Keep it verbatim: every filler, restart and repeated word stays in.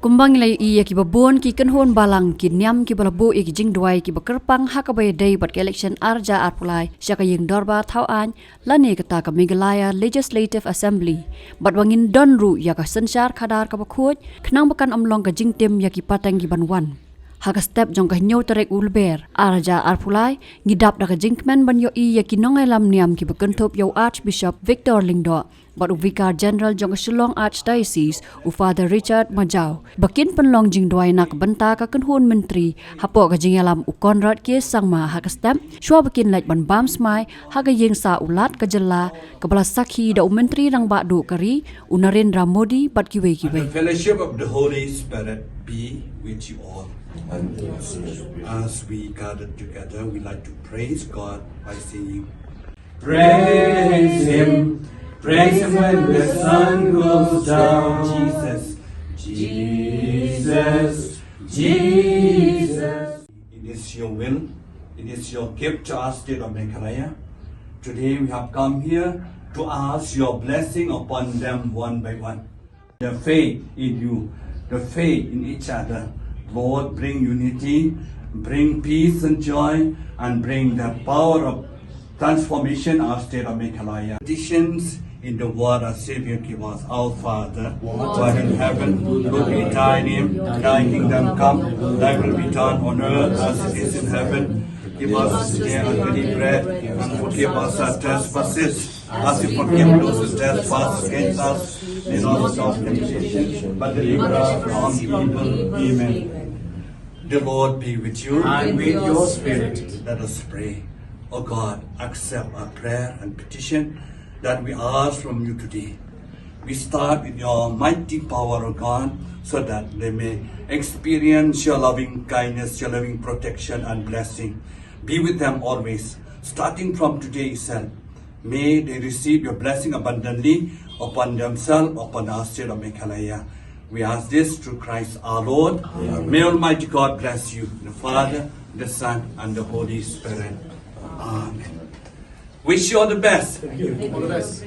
Kumba ngi la ïohi ïa kiba bun ki kynhun balang ki niam kiba la buh ïa ki jingduwai kiba kyrpang ha kaba ïadei bad ka election ar hajar arphew lai sha ka ïing dorbar thaw aiñ lane kata ka Meghalaya Legislative Assembly, bad ba ngin don ruh ïa ka synshar khadar kaba khuid khnang ba kan ym long ka jingtim ïa ki pateng kiban wan. Ha ka step jong ka hynñiew tarik u Lber ar hajar arphew lai, ngi dap da ka jingkmen ban ïohi ïa ki nongïalam niam kiba kynthup ïa u Archbishop Victor Lyngdoh bad u Vicar General jong ka Shillong Archdiocese, u Father Richard Majaw, ba kin pynlong jingduwai na ka bynta ka kynhun myntri hapoh ka jingïalam u Conrad K Sangma ha ka step, shuwa ba kin leit ban bam smai ha ka ïing sah u Lat ka jylla, kaba la sakhi da u Myntri Rangbah Duh ka ri, u Narendra Modi, bad kiwei kiwei. The fellowship of the Holy Spirit be with you all. As we gather together, we like to praise God by singing. Praise Him, praise Him when the sun goes down. Jesus, Jesus, Jesus. It is your will, it is your gift to our state of Meghalaya. Today we have come here to ask your blessing upon them one by one. The faith in you, the faith in each other. Lord, bring unity, bring peace and joy, and bring the power of transformation our state of Meghalaya. Petitions in the word our Savior give us. Our Father, who art in heaven, hallowed be thy name. Thy kingdom come, thy will be done on earth as it is in heaven. Give us this day our daily bread, and forgive us our trespasses, as we forgive those who trespass against us. Lead us not into temptation, but deliver us from evil. Amen. The Lord be with you. And with your spirit. Let us pray. O God, accept our prayer and petition that we ask from you today. We start with your mighty power, O God, so that they may experience your loving kindness, your loving protection and blessing. Be with them always, starting from today itself. May they receive your blessing abundantly upon themselves, upon our state of Meghalaya. We ask this through Christ our Lord. Amen. May Almighty God bless you, the Father, the Son, and the Holy Spirit. Amen. Wish you all the best. Thank you. All the best.